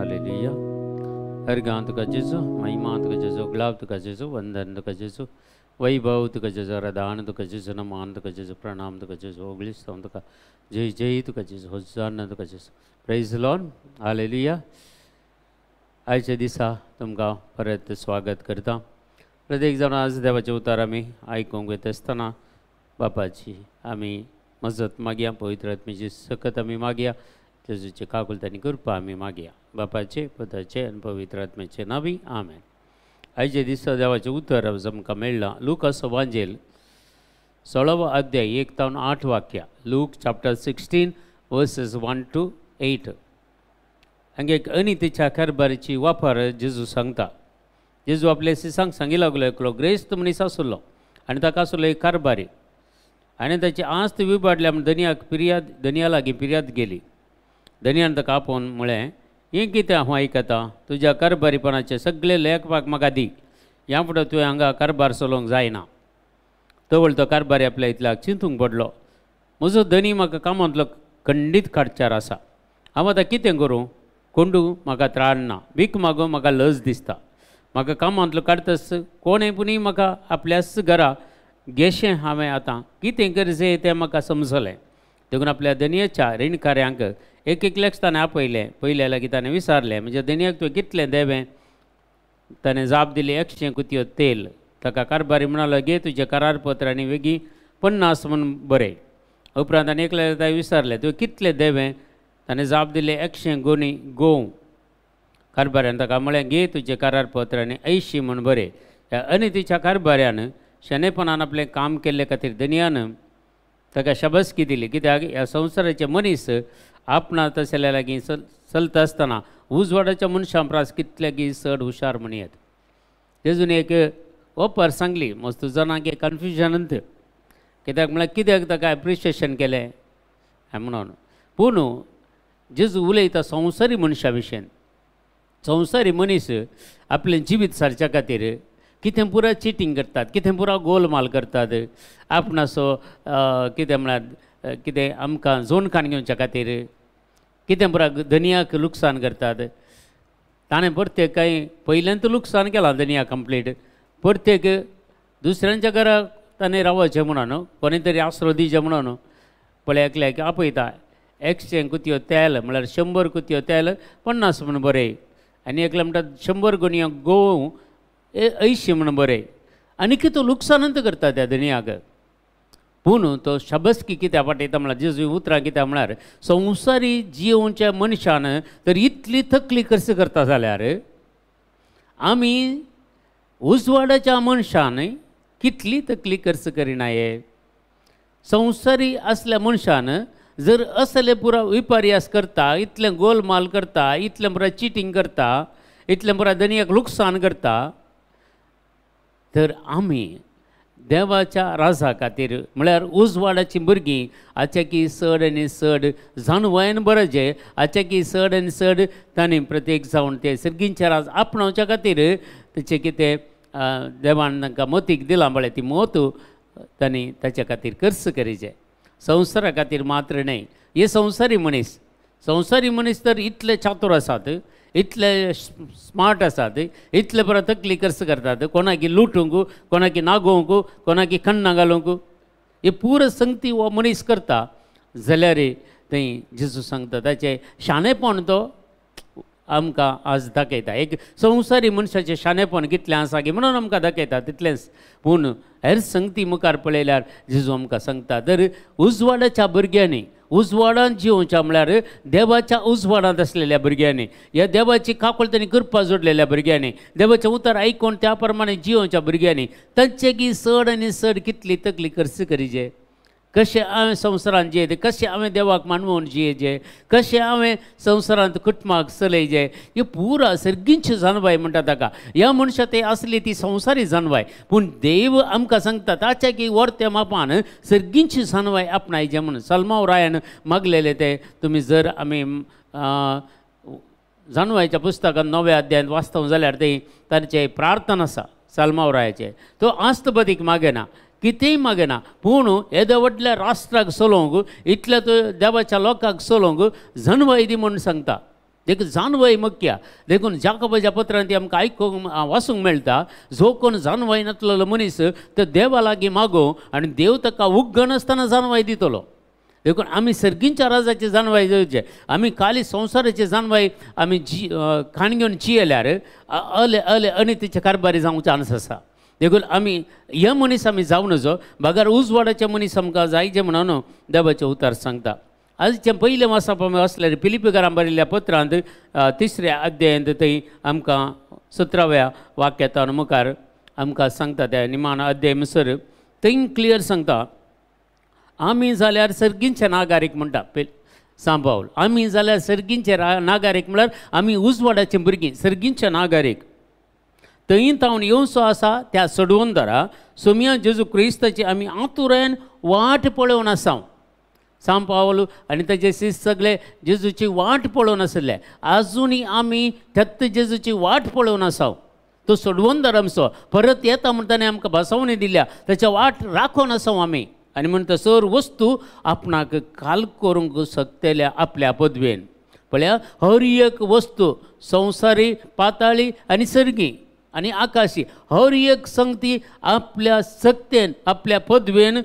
Hallelujah. हर तुका जेजू, महिमा तुका जेजू, गुलाब तुका जेजू, वंदन तुका जेजू, वैभव तुका जेजू, रदान तुका जेजू, नमान तुका जेजू, प्रणाम तुका जेजू, ओगळिस्तांव तुका जय जय तुका जेजू, होजाना तुका जेजू। Praise Lord, hallelujah. आयच्या दिसा तुमकां परत स्वागत करता। प्रत्येक जाण आज देवाचे उतार आमी आयकूंक वयता आसतना बापाची आमी मजत मागया, पवित्र आत्म्याची सकत आमी मागया, जेजूचे काकुळट आनी कृपा आमी मागया। बापाचे, पुताचे आनी पवित्र आत्म्याचे नांवी आमेन। आयच्या दिसा देवाचें उतर आज आमकां मेळ्ळां लुकाचो वांजेल 16वो अध्याय 1 ते 8 वाक्या, लूक चॅप्टर 16 वर्सेस 1 to 8। हांगा एक अनितीच्या कारभाराची वापर जेजू सांगता। जेजू आपले सिसांक सांगी लागलो, एकलो ग्रेस्त मनीस आसलो आनी ताका आसलो एक कारभारी आनी ताची आस्त विबाडल्या म्हूण धनयाक पिर्याद, धनया लागीं पिर्याद गेली। धनयान ताका आपोवन म्हळें, हें कितें हांव आयकतां, तुज्या कारभारीपणाचे सगळे लेखपाक म्हाका दी, ह्या फुडें तुवें हांगा कारभार चलोवंक जायना। तवळ तो कारभारी आपल्या इतल्याक चिंतूंक पडलो, म्हजो धनी म्हाका कामांतलो खंडीत काडचार आसा, हांव आतां कितें करूं, कोंडू म्हाका त्राण ना, भीक मागूं म्हाका लज दिसता, म्हाका कामांतलो काडटस कोणें पुणी म्हाका आपल्याच घरा गेशें, हांवें आतां कितें करचें तें म्हाका समजलें। देखून आपल्या धनयाच्या रिणकाऱ्यांक एक एकल्याक ताणें आपयलें। पयल्या लागीं ताणें विचारलें, म्हणजे धनयाक तुवें कितलें देवें? ताणें जाप दिली, 100 कुतयो तेल। ताका कारभारी म्हणालो, घे तुजें करारपत्र आनी वेगीं 50 म्हूण बरय। उपरांत ताणें एकल्या ताका विचारलें, तुवें कितलें देवें? ताणें जाप दिली, 100 गोणी गोंव। कारभाऱ्यान ताका म्हळें, घे तुजें करारपत्र आनी 80 म्हूण बरय। आनी तिच्या कारभाऱ्यान शनेपणान आपलें काम केल्ले खातीर धनयान ताका शाबासकी दिली, कित्याक ह्या संवसाराचे मनीस आपणा तसल्या लागीं चलता आसतना उजवाडाच्या मनशां परस कितले चड हुशार म्हणयत। तेजून एक ओपर सांगली, मस्त जाणांक एक कन्फ्युजनांत, कित्याक म्हळ्यार कित्याक ताका एप्रिशिएशन केलें म्हणून। पूण जेजू उलयता संवसारी मनशा विशयन, संवसारी मनीस आपलें जिवीत सारच्या खातीर कितें पुरा चिटींग करतात, कितें पुरा गोलमाल करतात, आपणाचो कितें म्हळ्यार कितें आमकां जोणखाण घेवच्या खातीर कितें पुरा धनयाक लुकसाण करतात। ताणें प्रत्येक कांय पयल्यांत लुकसाण केलां धनया कंप्लीट, प्रत्येक दुसऱ्यांच्या घरा ताणें रावचें म्हणून न्हू, कोणी तरी आसरो दिवचें म्हणून पळय एकल्याक आपयता, 100 कुतयो तेल म्हळ्यार 100 कुतयो तेल 50 म्हूण बरय, आनी एकले म्हणटात 100 गोणयो गोंव 80 म्हूण बरय, आनी कितें लुकसाणूच करता त्या धनयाक। पूण तो शाबासकी कित्याक पाटयता म्हळ्यार जेजू उतरां कित्याक म्हळ्यार संवसारी जियोवच्या मनशान तर इतली तकली खर्च करता जाल्यार आमी उजवाडाच्या मनशान कितली तकली खर्च करिना। हे संवसारी असल्या मनशान जर असले पुरा विपर्यास करता, इतलें गोलमाल करता, इतलें पुरा चिटींग करता, इतलें पुरा धनयाक लुकसाण करता, तर आमी देवाच्या राजा खातीर म्हळ्यार उजवाडाची भुरगीं आच्याकी चड आनी चड जाणवायन बरजे, आच्याकी चड आनी चड तांणी प्रत्येक जावन ते सर्गींचे राज आपणावच्या खातीर तेचें कितें देवान तांकां मोतीक दिलां म्हळ्यार ती मोत तांणी ताच्या खातीर खर्च करीचे, संवसारा खातीर मात्र न्हय। हे संवसारी मनीस, संवसारी मनीस तर इतले चातूर आसात, इतले स्मार्ट आसात, इतले बरो तकली खर्च करतात, कोणाकी लुटूंक, कोणाकी नागोवंक, कोणाकी खन्ना घालूंक, हे पुरो संगती हो मनीस करता। जाल्यार थंय जेजू सांगता ताचें शाणेपण तो आमकां आज दाखयता। एक संवसारी मनशाचें शाणेपण कितलें आसा की म्हणून आमकां दाखयता तितलेंच, पूण हेर संगती मुखार पळयल्यार जेजू आमकां सांगता तर उजवाडाच्या भुरग्यांनी, उजवाडांत जिवच्या म्हळ्यार देवाच्या उजवाडांत आसलेल्या भुरग्यांनी, ह्या देवाची काकुळट आनी कृपा जोडलेल्या भुरग्यांनी, देवाचें उतर आयकून त्या प्रमाणे जिवच्या भुरग्यांनी तांचे की चड आनी चड कितली तकली खर्च करीचे, कशें हांवें संवसारांत जियेते, कशें हांवें देवाक मानवोन जियेचे, कशें हांवें संवसारांत कुटुंबाक चलयचे, हे पुरा सर्गींची जाणवाय म्हणटा ताका। ह्या मनशा ते आसली ती संवसारी जाणवाय, पूण देव आमकां सांगता ताच्या की वर्त्या मापान सर्गींची जाणवाय आपणायचे म्हणून। सलमाव रायान मागलेले ते तुमी जर आमी जाणवायच्या पुस्तकान 9व्या अध्यायांत वाचता जाल्यार ते तांचे प्रार्थना आसा सलमाव रायाचे, तो आस्तबदीक मागेना, कितेंय मागना, पूण येद्या व्हडल्या राष्ट्राक चलोवंक, इतल्या तो देवाच्या लोकांक चलोवंक जनवाय दी म्हूण सांगता। देखून जानवय मुख्य. देखून जाकोबाच्या पत्रान ती आमकां आयकूंक वाचूंक मेळटा, जो कोण जानवय नातलेलो मनीस तो देवा लागीं मागो आनी देव ताका उगनासतना जानवाय दितलो. देखून आमी सर्गींच्या राजाची जानवाय जावचे. आमी खाली संवसाराची जानवाय आमी जी खाण घेवन जियेल्यार अले अले अनितीचे कारभारी जावंक चान्स आसा. देखून आमी हे मनीस आमी जावं नजो, बगर उजवाडाचे मनीस आमकां जायचे म्हणून देवाचें उतार सांगता. आजचें पयलें वाचप आमी वाचल्यार फिलिप्पीकारां बरयल्ल्या पत्रांत 3ऱ्या अध्यायांत थंय आमकां 17व्या वाक्यांत मुखार आमकां सांगता, त्या निमाण अध्याय म्हणसर थंय क्लियर सांगता, आमी जाल्यार सर्गींचे नागारीक म्हणटा सांपावल. आमी जाल्यार सर्गींचे नागारीक म्हळ्यार आमी उजवाडाचे भुरगीं, सर्गींचे नागारीक. थंय तावन येवचो आसा त्या सडवंदरा सोमया जेजू क्रिस्ताची आमी आतुरायेन वाट पळोवन आसा. सांपावल आनी ताचे शिस्त सगळे जेजूची वाट पळोवन आसले. आजुनूय आमी त्याच जेजूची वाट पळोवन आसा. तो सोडवंदर आमचो परत येता म्हण ताणें आमकां भासावणी दिल्या, ताच्या वाट राखोवन आसा आमी. आनी म्हणटा सर वस्तू आपणाक काल करूंक शकतल्या आपल्या पदवेन. पळया हर एक वस्तू संवसारी, पाताळी आनी सर्गी आनी आकाशी, हर एक संगती आपल्या शक्तेन आपल्या पदवेन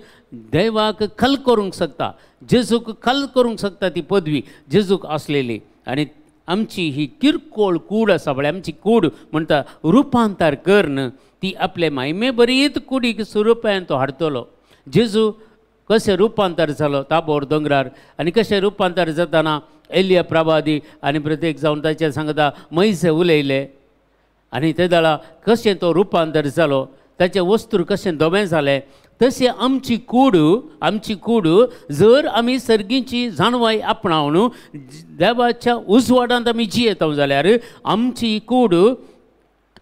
देवाक खल करूंक शकता, जेजूक खल करूंक शकता ती पदवी जेजूक आसलेली. आनी आमची ही किरकोळ कूड आसा पळय, आमची कूड म्हणटा रुपांतर करून ती आपले मायमे बरीच कुडीक स्वरुपान तो हाडटलो. जेजू कशें रुपांतर जालो ताबोर दोंगरार आनी कशें रुपांतर जातना एलिया प्रवादी आनी प्रत्येक जावन ताचें सांगता मैसे उलयले आनी ते दळा कशें तो रुपांतर जालो, ताचें वस्त्र कशें धवें जालें. तशें आमची कूड, आमची कूड जर आमी सर्गींची जाणवाय आपणावन देवाच्या उजवाडांत आमी जियेता जाल्यार आमची कूड,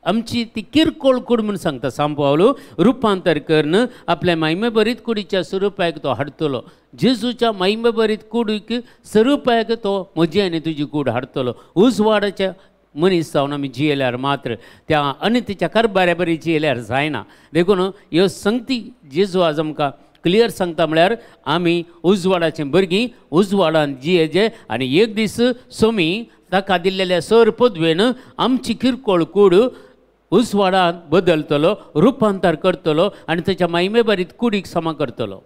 आमची ती किरकोळ कूड म्हूण सांगता सांपावलो, रुपांतर करून आपल्या मायमेभरीत कुडीच्या स्वरुपाक तो हाडटलो. जेजूच्या मायमेभरीत कुडीक स्वरुपाक तो म्हजी आनी तुजी कूड हाडटलो. उजवाडाच्या मनीस जावन आमी जियेल्यार मात्र त्या अनितीच्या कारभाऱ्या बरी जियेल्यार जायना. देखून ह्यो संगती जेजू आज आमकां क्लियर सांगता म्हळ्यार आमी उजवाडाचे भुरगीं, उजवाडान जियेचे आनी एक दीस सोमी ताका दिल्लेल्या सर पदवेन आमची किरकोळ कूड उजवाडान बदलतलो, रुपांतर करतलो आनी ताच्या मायमेभरीत कुडीक समा करतलो.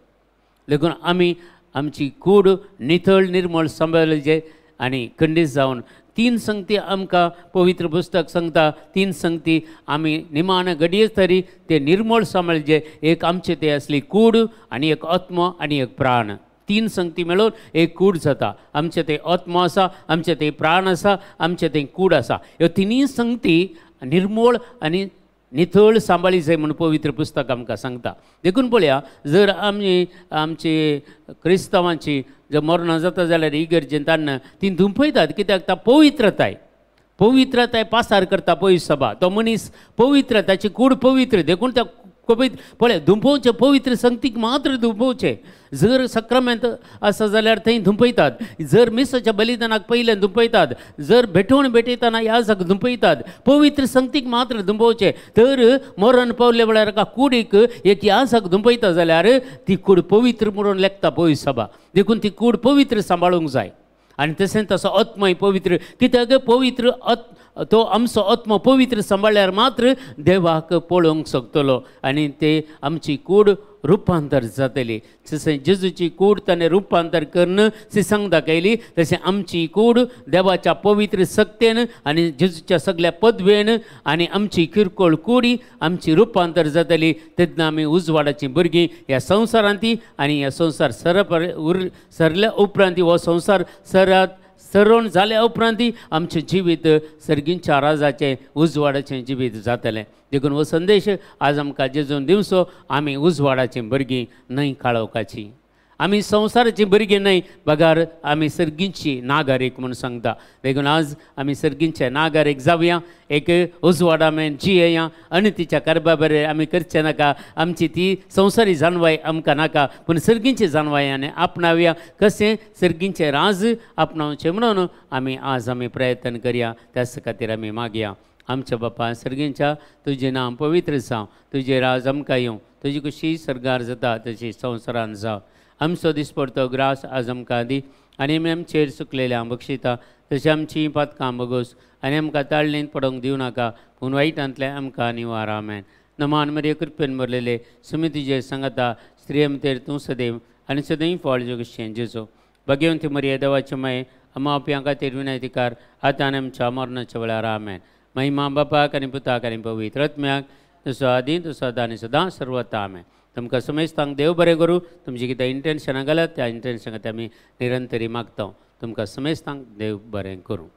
देखून आमी आमची कूड नितळ निर्मळ सांबाळचे आनी खंडीत जावन 3 संगती आमकां पवित्र पुस्तक सांगता, 3 संगती आमी निमाण घडये तरी ते निर्मळ सांबाळचे. एक आमचे ते आसली कूड आनी एक आत्मो आनी एक प्राण. 3 संगती मेळून एक कूड जाता. आमचे ते आत्मो आसा, आमचे ते प्राण आसा, आमचे ते कूड आसा. ह्यो तिनूय संगती निर्मळ आनी नितळ सांबाळी जाय म्हूण पवित्र पुस्तक आमकां सांगता. देखून पळया जर आमी आमची क्रिस्तांवांची जर मरणां जाता जाल्यार इगर्जेन तान्ना ती धुंपयतात, कित्याक ता पवित्रताय, पवित्रताय पासार करता पवित्र सभा. तो मनीस पवित्र, ताची कूड पवित्र, देखून त्या पवित्र पळय धुंपोवचें पवित्र संगतीक मात्र धुंपोवचें. जर सक्रामेंत आसा जाल्यार थंय धुंपयतात, जर मिसाच्या बलिदानाक पयलें धुंपयतात, जर भेटवण भेटयतना याजक धुंपयतात, पवित्र संगतीक मात्र धुंपोवचें. तर मरण पावले वेळार एका कुडीक एक याजक धुंपयता जाल्यार ती कूड पवित्र म्हणून लेखता पवित्र सभा. देखून ती कूड पवित्र सांबाळूंक जाय. आनी तशेंच तसो आत्मय पवित्र, कित्याक पवित्र तो आमचो आत्मो पवित्र सांबाळ्यार मात्र देवाक पळोवंक शकतलो आनी ते आमची कूड रुपांतर जातली. जशें जेजूची कूड ताणें रुपांतर करून सिसंग दाखयली, तशें आमची कूड देवाच्या पवित्र शक्तेन आनी जेजूच्या सगळ्या पदवेन आनी आमची किरकोळ कुडी आमची रुपांतर जातली. तेन्ना आमी उजवाडाची भुरगीं ह्या संवसारांत आनी ह्या संवसार सरल्या उपरांत हो संवसार सरण जाल्या उपरांत आमचें जिवीत सर्गींच्या राजाचें उजवाडाचें जिवीत जातलें. देखून हो संदेश आज आमकां जेजून दिवचो, आमी उजवाडाचीं भुरगीं न्हय काळोखाचीं, आमी संवसाराचीं भुरगीं न्हय बगार आमी सर्गींची नागरीक म्हूण सांगता. देखून आज आमी सर्गींचे नागरीक जावया, एक उजवाडा मेन जियेया आनी तिच्या कारभार बरें आमी करचें नाका. आमची ती संवसारी जानवाय आमकां नाका, पूण सर्गींची जानवाय आनी आपणावया. कशें सर्गींचें राज आपणावचें म्हणून आमी आज आमी प्रयत्न करया. त्याच खातीर आमी मागया. आमच्या बापा सर्गींच्या, तुजें नांव पवित्र जावं, तुजें राज आमकां येवं, तुजी खुशी सर्गार जाता तशी संवसारान जावं. आमचो दिसपडतो ग्रास आज आमकां दी आनी आमी आमचेर चुकलेल्या बक्षिता तशें आमची पातकां बगोस आनी आमकां ताळणींत पडोवंक दिवं नाका पूण वायटांतलें आमकां निवार आमेन. नमान मरिये कृपेन भरलेले सुमी तुजे सांगता स्त्रिये भितर तूं सदैव आनी सदैव फळ जोगशें जेजू. भाग्यवंती मरिये देवाचे माये आमा आपयां खातीर विनंतीकार आतां आनी आमच्या मरणाच्या वेळार आमेन. महिमा बापाक आनी पुताक आनी पवित्र आत्म्याक तसो आदी तसो आतां आनी सदां सर्वता आमेन. तुमकां समेस्तांक देव बरें करूं. तुमची कितें इंटेन्शनां घाल्यात त्या इंटेन्शना खातीर आमी निरंतरी मागता. तुमकां समेस्तांक देव बरें करूं.